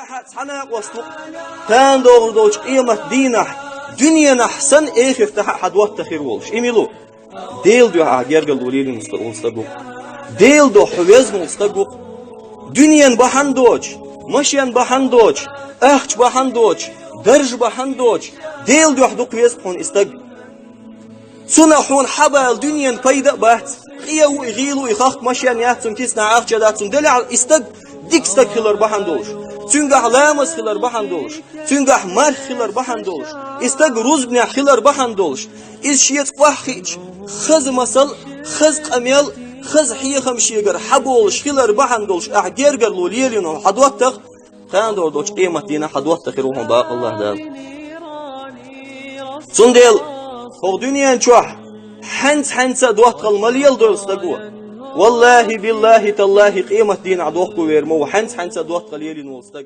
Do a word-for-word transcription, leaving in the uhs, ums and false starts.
Хьа цхьа накъост ву-кх, кхана догӀур долчу къематан дийнахь дуьненахь санна эхартахь а хьан доттагӀа хир волуш. И мила ву? Делан дуьхьа ахь гергарло лелийна волу стаг ву-кх. Делан дуьхьа хьо везна волу стаг ву-кх. Дуьненан бахьана доцуш, машенан бахьана доцуш, ахчанан бахьана доцуш, даржан бахьана доцуш, Делан дуьхьа дукха веза-кх хьуна и стаг. Цунах хьуна хьан бала дуьненан пайда а бац, къе ву и, гӀийла ву и, хахка машен яц цуьнан, кисанахь ахча дац цуьнан, делахь а и стаг дика стаг хилар бахьана долуш, цуьнгахь ламаз хилар бахьана долуш, цуьнгахь марха хилар бахьана долуш, и стаг рузбанехь хилар бахьана долуш, иза шеца охьахиъча, хаза масал, хаза къамел, хаза хьехам шегара хьан болуш хилар бахьана долуш ахь гергарло лелийна хьан доттагӀа, кхана догӀур долчу къематан дийнахь хьан доттагӀа хир ву хьуна бакъ АллахӀ Дала. Цундела хӀокху дуьнен чохь хьаьнца-хьаьнца а доттагӀалла ма леладо стага. ВаллахӀи, биллахӀи, таллахӀи, къематан дийнахь дохко вер ма ву хьаьнца-хьаьнца а доттагӀалла лелийна волу стаг.